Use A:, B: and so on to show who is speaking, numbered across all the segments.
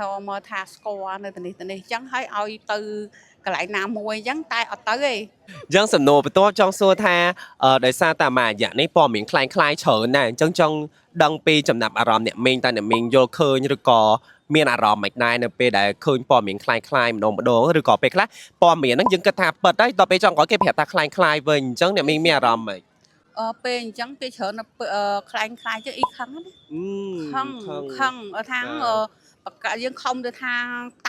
A: ចូលមកថាស្គាល់នៅទីនេះទីនេះអញ្ចឹងហើយឲ្យទៅកន្លែងណាមួយអញ្ចឹងតែអត់ទៅទេ
B: អញ្ចឹងសំណួរបន្ទាប់ចង់សួរថាដោយសារតែមួយរយៈនេះព័ត៌មានក្លែងក្លាយច្រើនណាស់អញ្ចឹងចង់ដឹងពីចំណាប់អារម្មណ៍អ្នកមីងតើអ្នកមីងយល់ឃើញឬក៏មានអារម្មណ៍មិនដែរនៅពេលដែលឃើញព័ត៌មានក្លែងក្លាយម្ដងម្ដងឬក៏ពេលខ្លះព័ត៌មានហ្នឹងយើងគិតថាពិតហើយដល់ពេលចង់ក្រោយគេប្រាប់ថាក្លែងក្លាយវិញអញ្ចឹងអ្នកមីងមានអារម្មណ៍ម៉េច
A: ពេលអញ្ចឹងពេលច្រើននៅពេលខ្លែងខ្លាយទៅអ៊ីខឹងណាខឹងខឹងថាងបកយើងខំទៅថា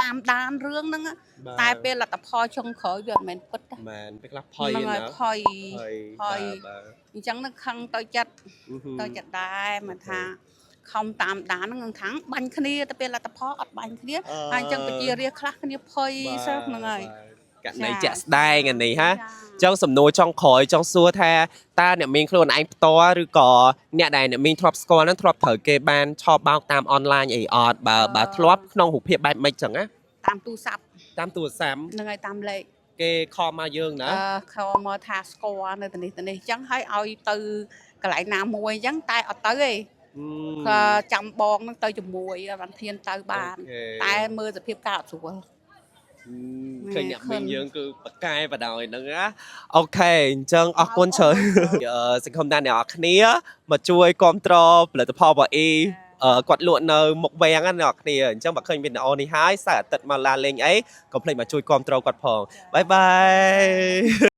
A: តាមដានរឿងហ្នឹងណាតែពេលលទ្ធផលចុងក្រោយវាអត់មែនពិតទេ
B: មែនពេលខ្លះភ័យ
A: ហ្នឹង
B: ណា
A: ហើយភ័យ
B: ភ័យ
A: ភ័យ
B: បាទ
A: អញ្ចឹងនឹងខឹងទៅចិត្ត
B: បាទ
A: ទៅចិត្តដែរមិនថាខំតាមដានហ្នឹងថាងបាញ់គ្នាទៅពេលលទ្ធផលអត់បាញ់គ្នាហើយអញ្ចឹងប្រជារាស្ត្រខ្លះគ្នាភ័យសើហ្នឹងហើយ
B: ករណីជាក់ស្ដែងអានេះហា
A: ចា
B: ចង់សំណួរចង់ក្រោយចង់សួរថាតើអ្នកមីងខ្លួនឯងផ្ទាល់ឬក៏អ្នកដែលអ្នកមីងធ្លាប់ស្គាល់ហ្នឹងធ្លាប់ត្រូវគេបានឆបោកតាមអនឡាញអីអត់បើធ្លាប់ក្នុងរូបភាពបែបម៉េចចឹងណា
A: តាមទូរស័ព្ទ
B: តាមទូរស័ព្ទ
A: ហ្នឹងហើយតាមលេខ
B: គេខលមកយើងណា
A: ខលមកថាស្គាល់នៅទីនេះទីនេះអញ្ចឹងហើយឲ្យទៅកន្លែងណាមួយអញ្ចឹងតែអត់ទៅទេក៏ចាំបងហ្នឹងទៅជាមួយបានធានទៅបាន តែមើលសភាពការអត់ស្រួល
B: ឃើញអ្នកមីងយើងគឺបកកែបដ ாய் ហ្នឹងណា okay អញ្ចឹងអរគុណច្រើនសង្ឃឹមថាអ្នកនរគ្នាមកជួយគ្រប់គ្រងផលិតផលរបស់អ៊ី គាត់លក់នៅមុខវាំងណាអ្នកនរគ្នាអញ្ចឹងបើឃើញវីដេអូនេះហើយសៅរ៍អាទិត្យមកឡានលេងអីកុំភ្លេចមកជួយគាំទ្រគាត់ផង bye bye.